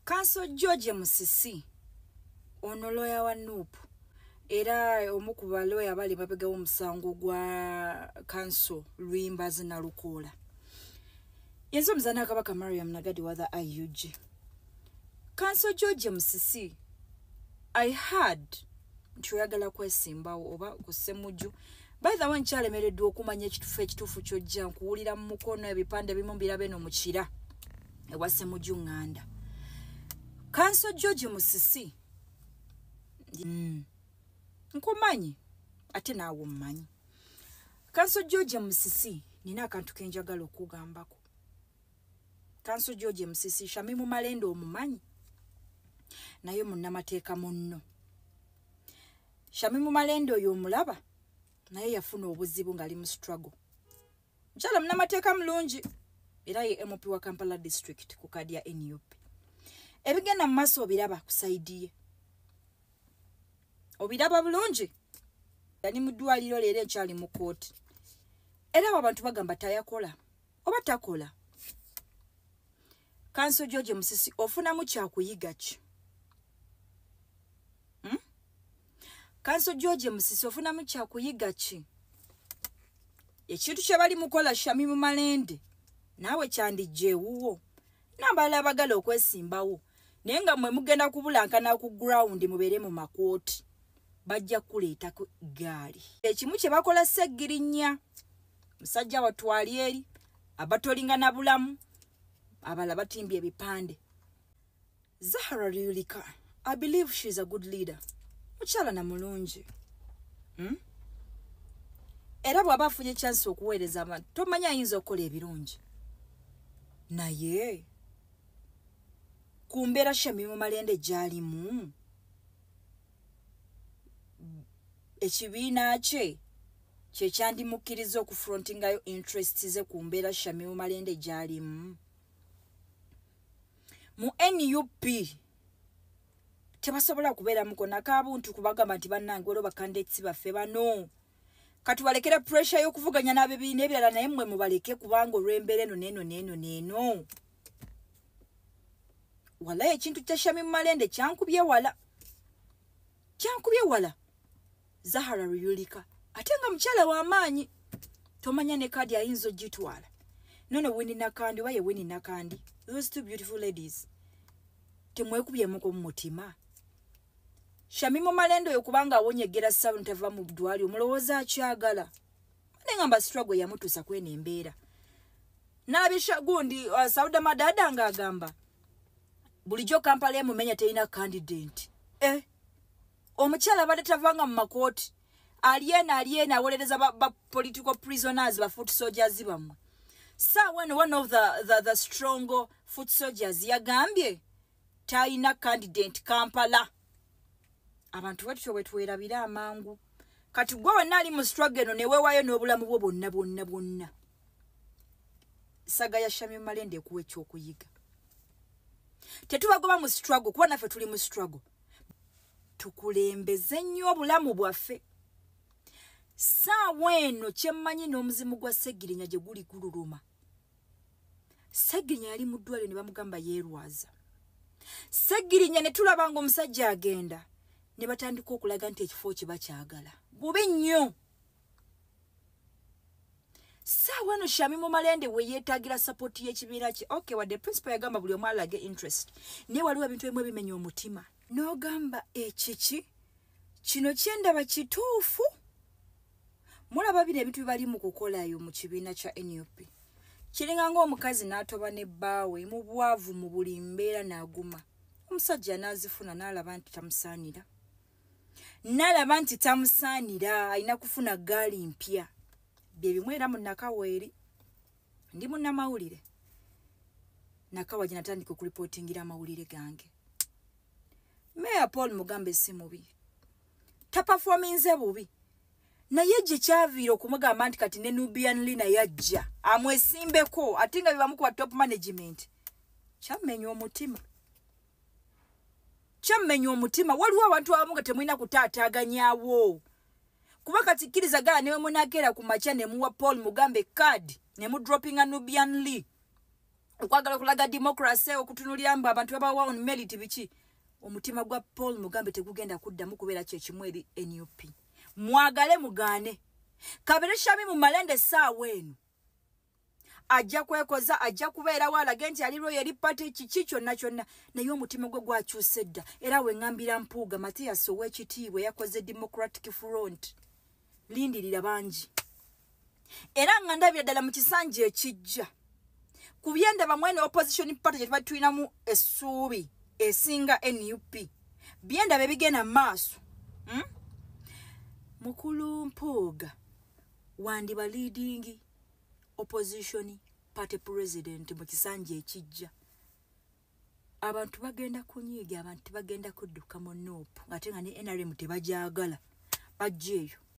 Counsel George Musisi ono lawyer wa NUP era omu ku balawyer bali mabega w'omusango gwa Counsel Luyimbazi Nalukoola. Yenze omuzaana Kabaka Mariam Nagadi wa the IUG. Counsel George Musisi, I heard nti oyagala kwesimbawo oba ku Ssemujju. By the way, nkyalemereddwa okumanya ekituufu ky'ojja nkuwulira mu mukono ebipande ebimu mbiraba eno mu kira ewa Ssemujju Nganda. Counsel George Musisi, nkumanyi ate naawe ommanyi. Counsel George Musisi, nina akantu ke njagala okugambako. Counsel George Musisi, Shamimu Malende omumanyi, naye munnamateeka munno. Shamimu Malende oyo omulaba, naye yafuna obuzibu ng'ali mu struggle. Mukyala munnamateeka mulungi era ye MP wa Kampala District ku kaadi ya NUP. Ebigenda mu maaso obiraba ku side ye. Obiraba bulungi. Yani mu ddwaliro leero ekyali mu kkooti. Era abo abantu bagamba tayakola oba takola. Counsel George Musisi, ofunamu kyakuyiga ki? Counsel George Musisi, ofunamu kyakuyiga ki? Ekintu kye bali mukola Shamimu Malende naawe kyandijja ewuwo. N'abalala abagala okwesimbawo naye nga mmwe mugenda kubulankana ku ground mubeere mu makooti, bajja kuleetako ggaali. Ekimu kye bakola Ssegirinya, musajja watwali eri abatolinga na bulamu, abalala batimbye ebipande. Zahara Luyirika, I believe she is a good leader. Mukyala na mulungi. Era bw'aba afunye chance okuweereza abantu, tomanya ayinza okukola ebirungi. Naye ku mbeera Shamimu Malende gy'alimu, ekibiina kye kye kyandimukkiriza okufrontingayo interest ze ku mbeera Shamimu Malende gy'alimu. Mu NUP tebasobola kubeeramuko nakabuntu kubagamba nti bannange waliwo bakandidates baffe bano. Katubalekera pressure y'okuvuganya n'abebiina ebirala, naye mmwe mubaleke kubanga olw'embeera eno n'eno n'eno n'eno. Wala ekintu kya Shamimu Malende kyankubye wala. Kyankubye wala. Zahara Luyirika ate nga mukyala w'amaanyi, tomanya ne kaadi ayinza ogitwala. Nono Winnie Nakandi oba ye Winnie Nakandi, those two beautiful ladies, temwekubyemuko mu mutima. Shamimu Malende oyo kubanga awonyegera Sabuni tava mu ddwaliro, mulowooza akyagala. Naye ngamba struggle yamutuusa kweno embeera. N'abisha gundi Sauda Madada ng'agamba bulijjo Kampala emumenya terina candidate. Omukyala abadde tavanga mu makooti, ali eno awolereza ba political prisoners, ba foot soldiers bammwe. Saawa eno one of the strong foot soldiers yagambye talina candidate Kampala. Abantu batyo bwe twerabira amangu. Kati gwe wenna ali mu struggle eno ne weewaayo n'obulamu bwo bwonna bwonna bwonna. Saga ya Shamimu Malende ekuwa ekyokuyiga. Tetubagoba mu struggle kuba naffe tuli mu struggle. Tukulembeze nnyo obulamu bwaffe. Saawa eno kyemmanyi n'omuzimu gwa Ssegirinya gye guli gululuma. Ssegirinya yali mu ddwaliro ne bamugamba yeerwaza. Ssegirinya ne tulaba ng'omusajja agenda ne batandika okulaga nti ekifo kye bakyagala. Bubi nnyo. Saawa eno Shamimu Malende we yeetaagira support y'ekibiina kye. Okay, wadde principal yagamba buli omu alage interest. Naye waliwo ebintu ebimu ebimenya omutima. N'ogamba ekiki kino kyendaba kituufu. Mulaba bino ebintu bye bali mu kukolayo mu kibiina kya NUP. Kiringa ng'omukazi n'atoba ne bbaawe mu bwavu mu buli mbeera n'aguma. Omusajja n'azifuna n'alaba nti tamusaanira. N'alaba nti tamusaanira, alina kufuna ggaali mpya. Bye bimu era mu Nakawa eri. Ndi munnamawulire. Nakawa gye natandika okulipootingira amawulire gange. Mayor Paul Mugambe si mubi. Taperforminze bubi. Naye gye kyaviira okumugamba nti kati ne Nubian Lee naye ajja amwesimbeko ate nga bye bamukuba top management. Kyammenya omutima. Kyammenya omutima. Waliwo abantu abamu nga temulina kutaataaganyaawo. Kuba kati kkiriza gala ne munakeera ku makya ne muwa Paul Mugambe card ne mudroppinga Nubian Lee. Okwagala okulaga democracy, okutunulira mbu abantu babawa on merit biki. Omutima gwa Paul Mugambe tegugenda kuddamu kubeera kyekimu eri NUP. Mwagale mugaane, kabere Shamimu Malende essaawa eno ajja kwekoza, ajja kubeerawo alage nti ali loyal eri party, kiki kyonna kyonna, naye omutima gwe gwakyuse dda. Era we ŋŋambira Mpuuga Mathias ow'ekitiibwa yakoze Democratic Front, lindirira bangi. Era nga ndabira ddala mu kisanja ekijja ku byendaba mwene opposition party gye tuba tulinamu essuubi esinga NUP, byendaba ebigenda mu maaso, Mukulu Mpuuga wandiba leading opposition party president mu kisanja ekijja. Abantu bagenda kunyiiga, abantu tebagenda kudduka mu NUP, ate nga ne NRM tebajagala, bajja eyo.